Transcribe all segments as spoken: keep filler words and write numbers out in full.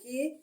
Kĩĩ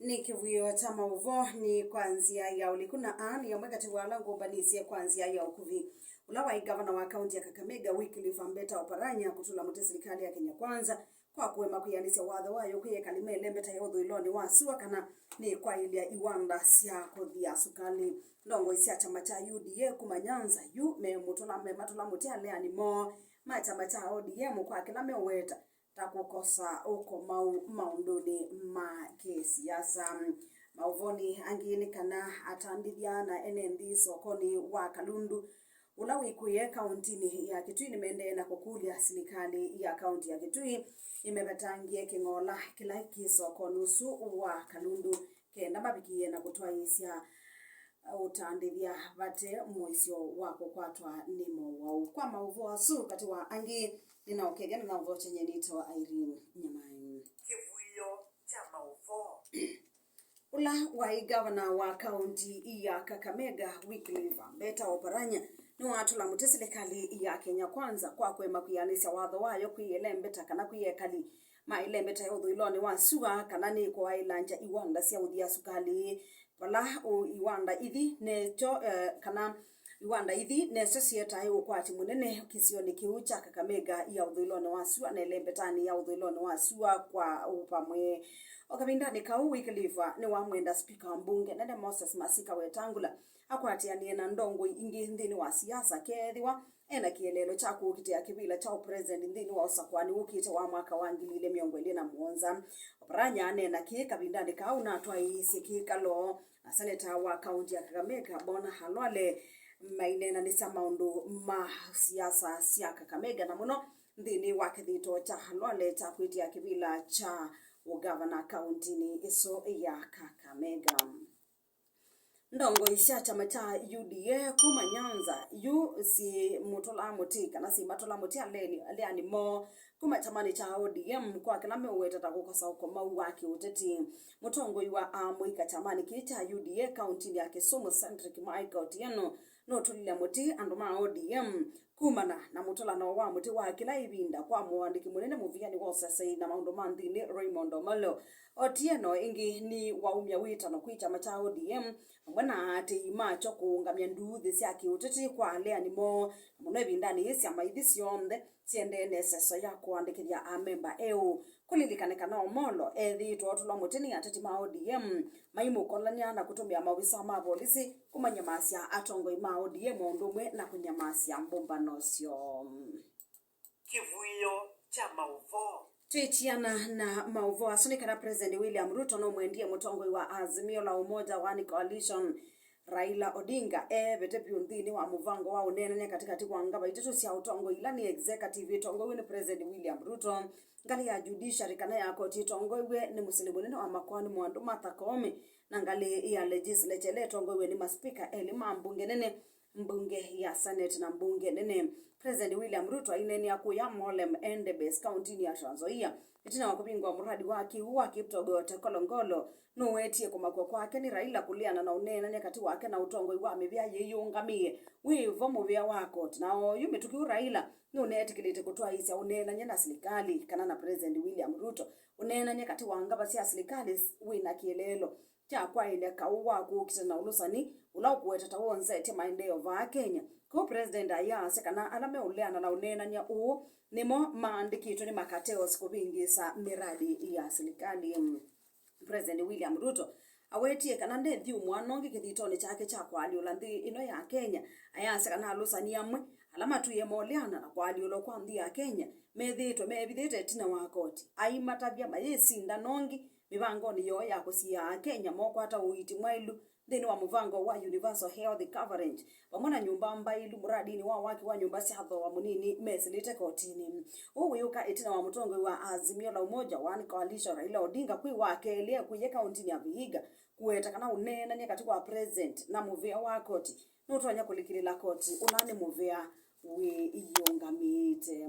nĩ kĩvuĩo kya maũvoo nĩ kwa nzĩa ya ũliku, na aa nĩ amwe katĩ wa ala ngũmbanĩsye kwa nzĩa ya ũkuvĩ. Ũla waĩ ngavana wa kaunti ya Kakamega, Wycliffe Ambeta Oparanya, kũtũla mũtĩ silikalĩ ya Kenya Kwanza kwa kũema kwĩanĩsya watho wayo kwĩ ekali ma ĩlembeta ya ũthũĩlonĩ wa sua kana nĩ kwaĩlya iwanda sya kũthia sukalĩ. Ndongoi sya kyama kya U D A kuma Nyanza yu me mũtũla, me matũla mũtĩ aleani moo ma kyama kya O D M kwa kĩla meũweta ta kũkosa ũkomau maũndũnĩ ma kĩsiasa. Maũvonĩ angĩ nĩ kana atandĩthya na ene nthĩ sokonĩ wa Kalundu ũla wĩkũĩe kauntinĩ ya Kitui nĩmaendee na kũkũlya silikalĩ ya kaunti ya Kitui ĩmevetangĩe kĩng'ola kĩla kĩ sokonĩ ũsu wa Kalundu kenda mavikĩe na kũtwaĩĩsya ũtandĩthya vate mũisyo wa kũkwatwa nĩ mowau. Kwa maũvoo asu, katĩ wa angĩ, nĩnaũkethya nĩnaũthokya nyie nĩtawa Irene Nyamai. Kĩvuĩo kya maũvoo. Ũla waĩ ngavana wa kaunti ya Kakamega, Wycliffe Ambeta Oparanya, nĩwatũla mũtĩ silikalĩ ya Kenya Kwanza kwa kũema kwĩanĩsya watho wayo kwĩ ĩlembeta kana kwĩ ekali ma ĩlembeta ya ũthũĩlonĩ wa sua kana nĩ kwaĩlangya iwanda sya ũthia sukalĩ, vala ũ-, iwanda ithi nesyo, eh, kana iwanda ithi nesyo syetae ũkwati mũnene kĩsionĩ kĩu kya Kakamega ya ũthũĩlonĩ wa sua na ĩlembetanĩ ya ũthũĩlonĩ wa sua kwa vamwe. O kavindanĩ kau, Wycliffe nĩwamwenda spika wa mbunge nene Moses Masika Wetangula akwatĩanĩe na ndongoi ingĩ nthĩnĩ wa siasa kethĩwa ena kĩeleelo kya kũkitĩa kĩvĩla kya ũpresident nthĩnĩ wa ũsakũani wũkĩte wa mwaka wa ngili ilĩ mĩongo ĩlĩ na mũonza. Oparanya aneena kĩĩ kavindanĩ kaa ũnatwaĩĩsye kĩkalo na seneta wa kaunti ya Kakamega, Bona Halwale, maineenanĩsya maũndũ ma siasa sya Kakamega, na mũno nthĩnĩ wa kĩthito kya Halwale kya kwĩtĩa kĩvĩla kya ũgavana kauntinĩ ĩsu ya Kakamega. Ndongoi sya kyama kya U D A kuma Nyanza yu syĩ mũtũla mũtĩ, kana syĩ matũla mũtĩ aleani, aleani moo kuma kyamanĩ kya O D M kwa kĩla meũweta ta kũkosa ũkomau wa kĩũteti. Mũtongoi wa amũika kyamanĩ kĩĩ kya U D A kauntinĩ ya Kisumu, Cedric Mike Otieno, nũtũlile mũtĩ andũ ma O D M kumana na mũtũlano wa mũtĩ wa kĩla ĩvinda kwa mũandĩki mũnene mũvĩanĩ wa ũseseĩ na maũndũ ma nthĩnĩ, Raymond Omolo. Otieno ĩngĩ nĩwaumya wĩtano kwĩ kyama kya O D M vamwe na aatĩĩi makyo kũũngamya nduuthĩ sya kĩũteti kwa aleani moo, na mũno ĩvindanĩ yĩĩ syama ithi syonthe syendee na ĩseso ya kũandĩkĩthya amemba eũ. Kũlilikane kana Omolo ethĩĩtwe atũlwa mũtĩ nĩ ateti ma O D M maimũkolany'a na kũtũmĩa maovisa ma volisi kũmanyamasya atongoi ma O D M o ũndũ ũmwe na kũnyamasya mbũmbano syoo. Kĩvuĩo kya maũvoo. Twĩtiana na maũvoo asu nĩ kana President William Ruto nũmwendie mũtongoi wa Azimio la Umoja One Coalition, Raila Odinga, evete vyũ nthĩnĩ wa mũvango wa ũneenany'a katĩkatĩ wa ngava itatũ sya ũtongoi, ila nĩ executive ĩtongoiw'e nĩ President William Ruto, ngalĩ ya judiciary kana ya koti ĩtongoiw'e nĩ mũsili mũnene wa makoani Mwandũ Martha Koome, na ngalĩ ya legislature ĩla ĩtongoiw'e nĩ maspika elĩ ma mbunge nene, mbunge ya Senate na mbunge nene. President William Ruto aineenea kũya Molem Endebess, kauntinĩ ya Trans Nzoia, ĩtina wa kũvingũa mũradi wa kĩw'ũ wa Kiptogot Kolongolo. Nũwetie kũmakw'a kwake nĩ Raila kũleana na ũneenany'a katĩ wake na ũtongoi wa mĩvĩa yĩyĩũngamĩe wĩ vo mũvĩa wa koti. Na oyu mĩtũkĩ ũ Raila nũneetĩkĩlĩte kũtwaĩĩsya ũneenany'a na silikalĩ kana na President William Ruto. Ũneenany'a katĩ wa ngava sya silikalĩ wĩ na kĩeleelo kya kwaĩlya kaũ wa kũkita na ũlũsani ũla ũkũweta ta wonzetye maendeeo vaa Kenya. Kwoou President ayasya kana ala meũleana na ũneenany'a ũũ nĩmo maandĩkĩtwe nĩ ma cartels kũvĩngĩĩsa mĩradi ya silikalĩ. President William Ruto awetie kana ndethyũmũa nongi kĩthitonĩ kyake kya kũalyũla nthĩ ĩno ya Kenya. Ayasya kana alũsani amwe ala matwie moleana na kũalyũlwa kwa nthĩ ya Kenya methĩĩtwe meevithĩte ĩtina wa koti. Aimatavya mayĩsinda nongi mĩvangonĩ yoo ya kũsiĩĩa Akenya mokwata ũiiti mwaĩlu nthĩnĩ wa mũvango wa Universal Health Coverage vamwe na nyũmba mbaĩlu mũradinĩ wa waki wa nyũmba sya thooa mũnini mesĩlĩte kotinĩ. Ũũ wĩũka ĩtina wa mũtongoi wa Azimio la Umoja One Coalition, Raila Odinga, kwĩ wa kelĩ ekũie kauntinĩ ya Vihiga kũweta kana ũneenany'a katĩ wa president na mũvĩa wa koti nũtonya kũlikĩlĩla koti ũla nĩ mũvĩa wĩyĩũngamĩĩte.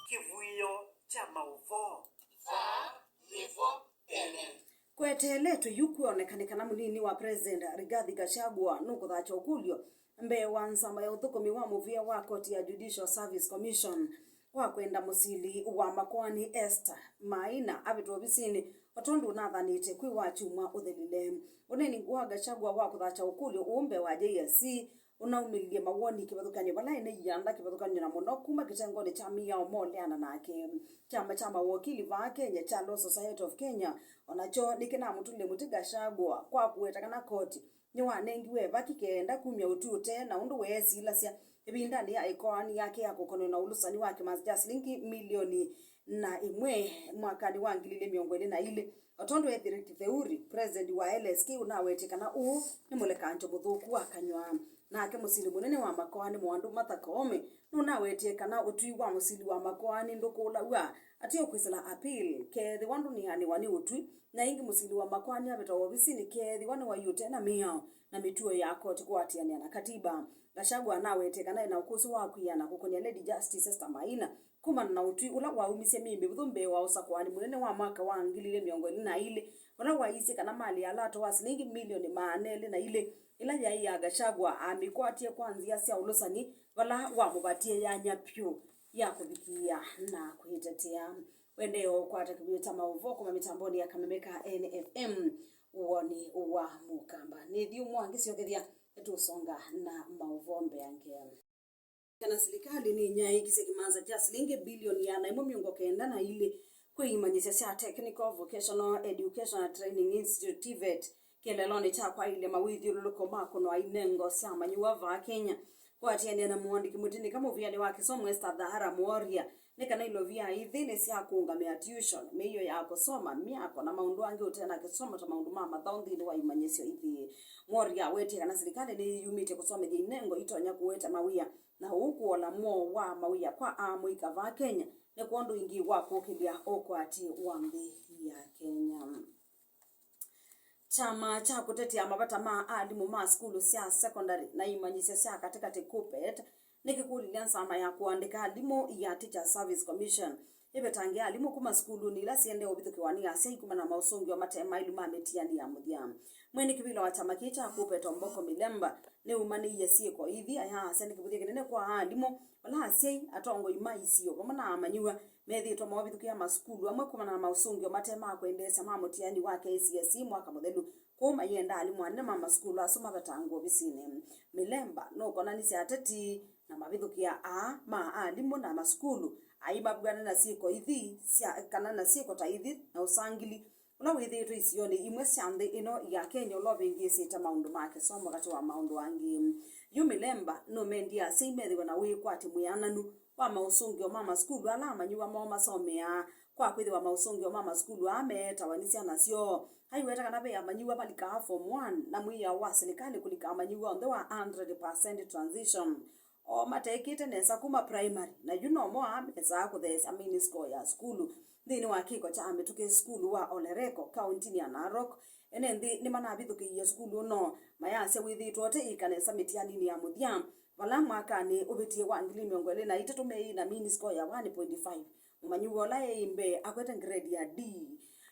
Kĩvuĩo kya maũvoo. Vaa nĩvo tene. Kweteeletwe yu kwĩoneka nĩ kana mũnini wa President Rigathi Gachagua nũkũthakya ũkũlyo mbee wa nzama ya ũthũkũmi wa mũvĩa wa koti ya Judicial Service Commission wa kwenda mũsili wa makoani Esther Maina avĩtwe ovisinĩ o tondũ ũnathanĩte kwĩ wakyumwa ũthelile. Ũneeni wa Gachagua wa kũthakya ũkũlyo ũũ mbee wa J S C ũnaumĩlilye mawoni kĩvathũkany'o vala ene ianda kĩvathũkany'o na mũno kuma kĩtengonĩ kya mĩao moleana nake. Kyama kya mawokili vaa Kenya kya Law Society of Kenya onakyo nĩkĩnamũtũlile mũtĩ Gachagua kwa kũweta kana koti nĩwanengiwe vaki kenda kumya ũtwi ũtee na ũndũ weesilasya ĩvindanĩ ya ĩkoani yake ya kũkonw'a na ũlũsani wa kĩmanza kya silingi milioni na ĩmwe mwakanĩ wa ngili ilĩ mĩongo ĩlĩ na ilĩ. O tondũ Ethire Kitheuri, president wa L S K, ũnawetie kana ũũ nĩ mũlekanjo mũthũku wa kanyw'a. Nake mũsili mũnene wa makoani Mwandũ Martha Koome nũnawetie kana ũtwi wa mũsili wa makoani ndũkũlaw'a atĩ ũkwĩsĩla appeal kethĩwa ndũneanĩwa nĩ ũtwi, na ĩngĩ mũsili wa makoani avetawa ovisinĩ kethĩwa nĩwaiũte na mĩao na mĩtuo ya koti kũatĩanĩa na katiba. Gachagua anawetie kana ena ũkũsĩ wa kwĩana kũkũnĩa Lady Justice Esther Maina kumana na ũtwi ũla waumisye myei mĩvũthũ mbee wa ũsakũani mũnene wa mwaka wa ngili ilĩ mĩongo ĩlĩ na ilĩ, ũla waisye kana malĩ ya lato wa silingi milioni maana elĩ na ilĩ ĩla yaĩ ya Gachagua amĩkwatie kwa nzĩa sya ũlũsani, vala wamũvatie yanya vyũ ya kũvikĩĩa na kwĩtetea. Ũendee o ũkwata kĩw'ũ kya maũvoo kuma mĩtambonĩ ya kameme ka N F M, woni wa Mũkamba. Nĩthi ũmwe angĩsyokethya, nĩtũsonga na maũvoo mbeange. Kana silikalĩ nĩnyaĩĩkisye kĩmanza kya silingi bilioni ĩana ĩmwe mĩongo kenda na ilĩ kwĩ imanyĩsyo sya Technical Vocational Education and Training Institute, TVET, kĩeleelonĩ kya kwaĩlya mawĩthyũlũlũko ma kũnoa inengo sya amanyĩw'a vaa Kenya. Kũatĩanĩa na mũandĩki mũtindĩka mũvĩanĩ wa kĩsomo Esther Thahara Mworia, nĩ kana ilovia ithi nĩ sya kũũngamĩa tuition, mĩio ya kũsoma, myako, na maũndũ angĩ ũte na kĩsomo ta maũndũ ma mathaũ nthĩnĩ wa imanyĩsyo ithi. Mworia awetie kana silikalĩ nĩyĩyumĩtye kũsomethya inengo itonya kũete mawĩa, na ũu kũola mwoo wa mawĩa kwa amũika vaa Kenya nĩ kwondũ ĩngĩ wa kũkĩlya ũkwati wa nthĩ ya Kenya. Kyama kya kũtetea mavata ma alimũ ma sukulu sya sekondalĩ na imanyĩsyo sya katĩkatĩ, KUPPET, nĩkĩkũlilye nzama ya kũandĩka alimũ ya Teachers Service Commission ĩvetangĩe alimũ kuma sukulunĩ ila siendee ũvithũkĩwa nĩ asyai kumana na maũsũngĩo mate maĩlu ma mĩtiani ya mũthya. Mwene kĩvĩla wa kyama kĩĩ kya KUPPET, Omboko Milemba, nĩumanĩie syĩko ithi ayasya nĩ kĩvũthya kĩnene kwa alimũ, vala asyai, atongoi ma isio, vamwe na amanyĩw'a methĩĩtwe movithũkĩa masukulu amwe kumana na maũsũngĩo mate ma kwendeesya ma mũtiani wa K C S E mwaka mũthelu, kwoou mayenda alimũ anene ma masukulu asu mavetangwe ovisinĩ. Milemba nũkonanisye ateti na mavithũkĩa aa ma alimũ na masukulu aimavw'ana na syĩko ithi sya, kana na syĩko ta ithi na ũsangili ũla wĩthĩĩtwe isionĩ imwe sya nthĩ ĩno ya Kenya, ũla ũvĩngĩĩsĩte maũndũ ma kĩsomo katĩ wa maũndũ angĩ. Yu Milemba nũmendie asyai methĩwe na wĩkwatyo mwĩananu wa maũsũngĩo ma masukulu ala amanyĩw'a moo masomeaa, kwa kwĩthĩwa maũsũngĩo ma masukulu aa meetawa nĩ syana syoo. Aiweta kana ve amanyĩw'a malikaa form one na mwĩao wa silikalĩ kũlika amanyĩw'a onthe wa hundred percent transition. O matekĩte nesa kuma primary, na yu nomo aa mesaa kũtheesya main score ya sukulu. Nthĩnĩ wa kĩko kya mĩtũkĩ sukulu wa Olereko, kauntinĩ ya Narok, ene nthĩ nĩmanavithũkĩie sukulu ũno, mayasya wĩthĩĩtwe ũte ĩka nesa mĩtianinĩ ya mũthya, vala mwakanĩ ũvĩtie wa ngili mĩongo ĩlĩ na itatũ meĩ na mean score ya one point five. Mũmanyĩw'a ũla eĩ mbee akwete grade ya D.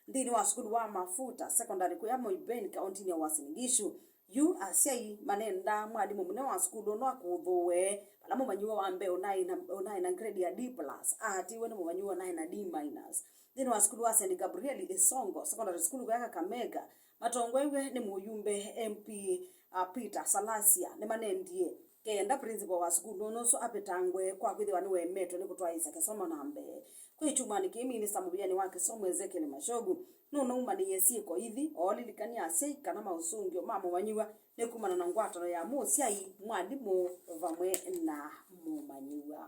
Nthĩnĩ wa sukulu wa Mafuta Secondary kũya Moiben, kauntinĩ ya Uasin Gishu, yu asyai manendaa mwalimũ mũnene wa sukulu ũno akũthũwe, vala mũmanyĩw'a wa mbee ũnaĩ na, ũnaĩ na grade ya D plus aatĩĩwe nĩ mũmanyĩw'a ũnaĩ na D minus. Nthĩnĩ wa sukulu wa Saint Gabriel Isongo Secondary School kũya Kakamega, matongoew'e nĩ mũyumbe M P, uh, Peter Salasia, nĩmanendie kenda principal wa sukulu ũno ũsu avetangwe kwa kwĩthĩwa nĩwemetwe nĩ kũtwaĩĩsya kĩsomo na mbee. Kwĩ kyumwanĩ kĩĩ, minista mũvĩanĩ wa kĩsomo Ezekiel Machogu nũnaumanĩie syĩko ithi, oolilikany'a asyai kana maũsũngĩo ma mũmanyĩw'a nĩ kumana na ngwatano ya mũsyai, mwalimũ vamwe na mũmanyĩw'a.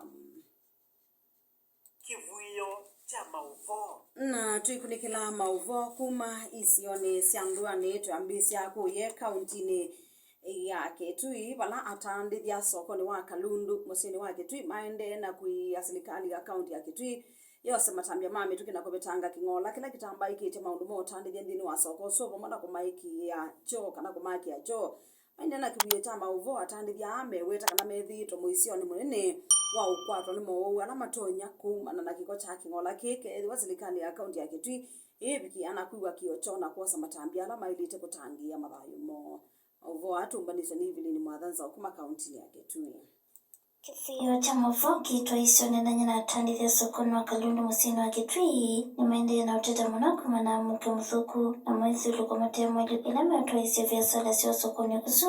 Kĩvuĩo kya maũvoo. Na twĩkunĩkĩla maũvoo kuma isionĩ sya ndũanĩ, twambĩĩsya kũye kauntinĩ ya Kitui, vala atandĩthya sokonĩ wa Kalundu mũsyĩnĩ wa Kitui maendee na kũiia silikalĩ ya kaunti ya Kitui yose matambya ma mĩtũkĩ na kũvetanga kĩng'ola kĩla kĩtambaĩkĩte maũndũ ma ũtandĩthya nthĩnĩ wa soko ũsu, vamwe na kũmaĩkĩĩa kyoo kana kũmakĩa kyoo. Maendee na kĩvuĩo kya maũvoo, atandĩthya aa meweta kana methĩĩtwe mũisyonĩ mũnene wa ũkwatwa nĩ mowau ala matonya kumana na kĩko kya kĩng'ola kĩĩ, kethĩwa silikalĩ ya kaunti ya Kitui ĩĩvikĩĩa na kwĩw'a kĩoo kyoo na kwosa matambya ala maĩlĩte kũtangĩĩa mathayũ moo. Maũvoo aa tũmbanĩsye nĩ Evelyn Mwatha Nzaũ kuma kauntinĩ ya Kitui. Kĩvũĩo kya maũvoo kĩtwaĩsye onanany'a na atandĩthya sokonĩ wa Kalundu mũsyĩnĩ wa Kitui nĩmaendee na ũteta mũno kumana na mũuke mũthũku na moĩthyũlũko mate moelũ ĩla meũtwaĩsye viasala syoo sokonĩ ũsu.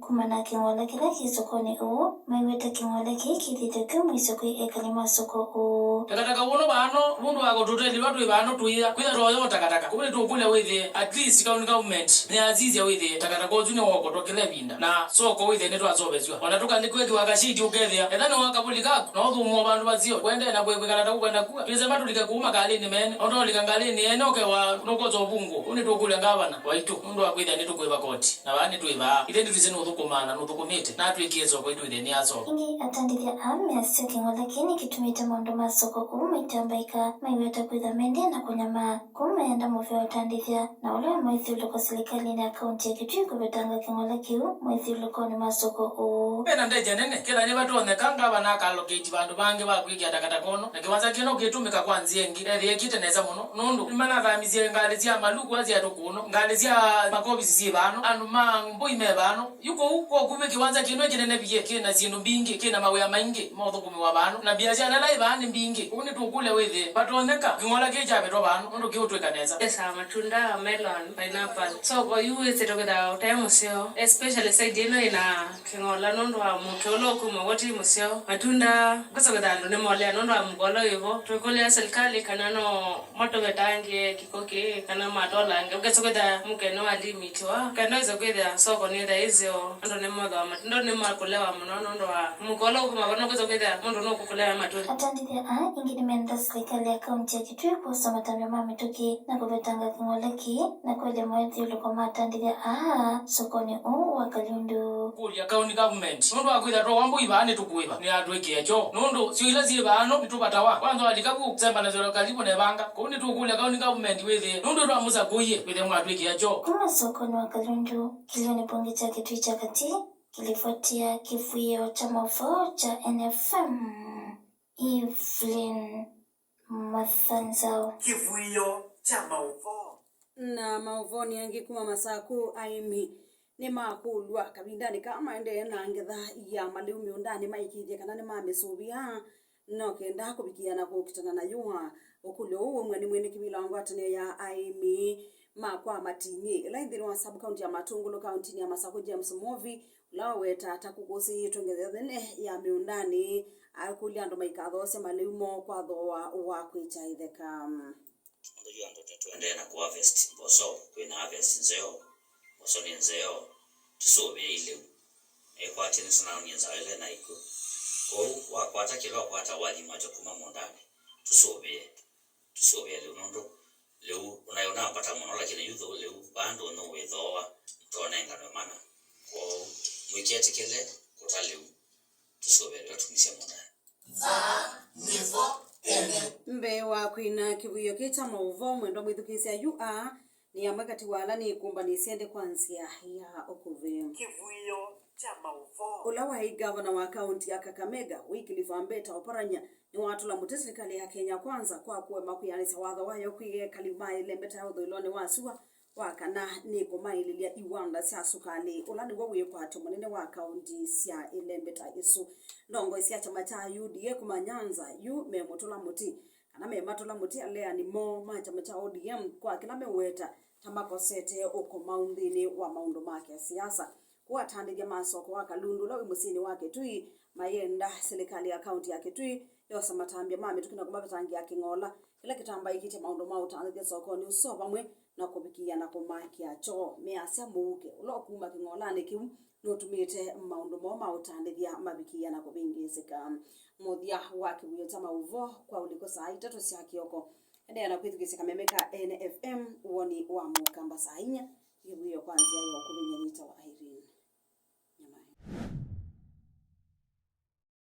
Kumana na kĩng'ola kĩla kĩ sokonĩ ũũ, maiweta kĩng'ola kĩĩ kĩthĩĩtwe kĩũmwĩsyo kwĩ ekali ma soko ũũ. Takataka ũno vano, nũndũ wa kũtũteli twa twĩ vano tũia, kwĩtha twoyo takataka. Kũu nĩtũkũlya wĩthĩe, at least county government nĩyasisya wĩthĩe takataka ũsu nĩwokotwa kĩla ĩvinda, na soko wĩthĩe nĩtwaseũvĩsw'a. Ona tũkalĩkwĩkiwa kashiti ũkethĩa, etha nĩwakavũli kaku, na ũthũmũa vandũ vaseo, kũendee na kwĩkala ta kũkwenda kua. Twĩsema tũlike kũu makalĩnĩ mene, o tũlika ngalĩnĩ ene ũkewa nũkosa ũvungũ. Kũu nĩtũkũlya ngavana waitũ, nũndũ wa kwĩthĩa nĩtũkũĩva koti. Na vaa nĩtwĩvaa. Ithyĩ nĩtwĩsĩ nũthũkũmaa na nũthũkũmĩte, na atwĩkĩe soko itwĩthĩe nĩ asoko. Ĩngĩ, atandĩthya aa measya kĩng'ola kĩĩ nĩkĩtumĩte maũndũ ma soko ũu maitambaĩka, maiweta kwĩthwa mendee na kũnyamaa. Kũu meenda mũvea ũtandĩthya na ũla wĩ moĩthyũlũko silikalĩnĩ ya kaunti ya Kitui kũvetanga kĩng'ola kĩu moĩthyũlũkonĩ ma soko ũũ. Ve na ndeja nene, kĩla nĩvatonyeka ngavana akaloketi vandũ vangĩ va kwĩkĩa takataka ũno, na kĩwanza kĩno kĩtũmĩka kwa nzĩa ĩngĩ, ethĩe kĩte nesa mũno, nũndũ nĩmanathamisye ngalĩ sya maluku asya tũkũno, ngalĩ sya makovisi syĩ vano, andũ ma mbũi me vano. Yu kũu kwa ũkuvĩ kĩwanza kĩno kĩnene vyũ, kĩ na syĩndũ mbingĩ, kĩ na mawĩa maingĩ ma ũthũkũmĩwa vano, na biashara ila ĩ vaa nĩ mbingĩ. Kũu nĩtũkũlya wĩthĩe vatonyeka kĩng'ola kĩĩ kyavetwa vano, nũndũ kĩũtwĩka nesa. Esa matunda, melon, pineapple. Soko yu wĩsĩte kwĩtha ũte mũseo, especially side ĩno ĩna kĩng'ola nũndũ wa mũuke ũla ũkuma w'o ti mũseo. Matunda, kwĩsa kwĩtha andũ nĩmolea nũndũ wa mũuke ũla wĩ vo. Twĩkũlya serikali kana no matũvetangĩe kĩko kĩĩ kana matolange. Ũkesa kwĩtha mũuke nĩ wa limit wa. Kana wĩsa kwĩtha soko nĩtha ĩseo, andũ nĩmothwa matunda nĩmakũlewa mũno nũndũ wa mũuke ũla ũkuma vo, nũkwĩsa kwĩtha mũndũ nũkũkũlewa matunda. Atandĩthya aa ĩngĩ nĩmenda silikalĩ ya kaunti ya Kitui kwosa matambya ma mĩtũkĩ na kũvetanga kĩng'ola kĩĩ na kwelya moĩthyũlũko ma atandĩthya aa sokonĩ ũũ wa Kalundu. Kũlya county government, nũndũ wa kwĩtha twawa mbũi vaa nĩtũkũĩva, nĩyatwĩkĩa kyoo, nũndũ syo ila syĩ vaa no nĩtũvatawa. Kwanza walika vu kũsemba na serikali kũnevanga, kũu nĩtũkũlya county government wĩthĩe, nũndũ twamũsakũie wĩthĩe mwatwĩkĩa kyoo. Kuma sokonĩ wa Kalundu, kĩlĩonĩ mbunge kya Kitui kya katĩ, kĩlĩfuatia kĩvũĩo kya maũvoo kya N F M, Evelyn Mathanzau. Kĩvũĩo kya maũvoo. Na maũvoonĩ angĩ kuma Masakũ, aĩmi nĩmakũlw'a kavindanĩ kaa maendee na ngetha ya malĩu mĩũndanĩ maĩkĩĩthye kana nĩmamĩsũvĩa no kenda kũvikĩa na kũkitana na yũa. Ũkũlyo ũũ waumw'a nĩ mwene kĩvĩla wa ngwatanĩo ya aĩmi ma kwa Mating'ĩ, ĩla ĩ nthĩnĩ wa sub county ya Matũngũlũ, kauntinĩ ya Masakũ, James Mwovi, ũla waweta ta kũkũsĩĩtwe ngetha nene ya mĩũndanĩ, akũlya andũ maikathoosye malĩu moo kwa thooa wa kwĩkya ĩtheka. Nũndũ yu andũ nĩtũendee na kũharvest mboso, twĩ na harvest nzeo, mboso nĩ nzeo, tũsũvĩei lĩu. Nĩkwatĩ nĩtũnaonie nzaa ĩla naĩ kw'o. Kwoou wakwata kĩla ũkwata wathi mwakyo kuma mũũndanĩ, tũsũvĩe. Tũsũvĩe lĩu, nũndũ lĩu ũnaĩ ũnambata mũno, lakini yu thũ lĩu vandũ nũwĩthooa tũtonenganwe mana. Kwoou mũiketĩkĩle kũta lĩu, tũsũvĩe lĩu tũmisye mũũndanĩ. Nzaa nĩvo ene. Mbee wa kwina kĩvũĩo kĩ kya maũvoo, mwendwa mwĩthukĩĩsya, yu aa nĩ amwe katĩ wa ala nĩkũmbanĩsye nthĩ kwa nzĩa ya ũkuvĩ. Kĩvũĩo kya maũvoo. Ũla waĩ ngavana wa kaunti ya Kakamega, Wycliffe Ambeta Oparanya, nĩwatũla mũtĩ silikalĩ ya Kenya Kwanza kwa kũema kwĩanĩsya watho wayo kwĩ ekali ma ĩlembeta ya ũthũĩlonĩ wa sua wa kana nĩkũmaĩlĩlya iwanda sya sukalĩ, ũla nĩw'o wĩkwatyo mũnene wa kaunti sya ĩlembeta ĩsu. Ndongoi sya kyama kya U D A kuma Nyanza yu memũtũla mũtĩ, kana mematũla mũtĩ aleani moo ma kyama kya O D M kwa kĩla meweta ta makosete ũkomau nthĩnĩ wa maũndũ ma kĩsiasa. Kwoou atandĩthya ma soko wa Kalundu ũla wĩ mũsyĩnĩ wa Kitui mayenda silikalĩ ya kaunti ya Kitui yosa matambya ma mĩtũkĩ na kũmavetangĩa kĩng'ola kĩla kĩtambaĩkĩtye maũndũ ma ũtandĩthya sokonĩ ũsu, o vamwe na kũvikĩĩa na kũmakĩa kyoo. Measya mũuke ũla ũkuma kĩng'olanĩ kĩu nũtumĩte maũndũ moo ma ũtandĩthya mavikĩĩa na kũvĩngĩĩsĩka. Mũthya wa kĩvũĩo kya maũvoo kwa ũliku saa itatũ sya kĩoko. Endeea na kwĩthukĩĩsya kameme ka N F M, woni wa mũkamba saa inya, kĩvũĩo kwa nzĩa ya ũkuvĩ. Nyie nĩtawa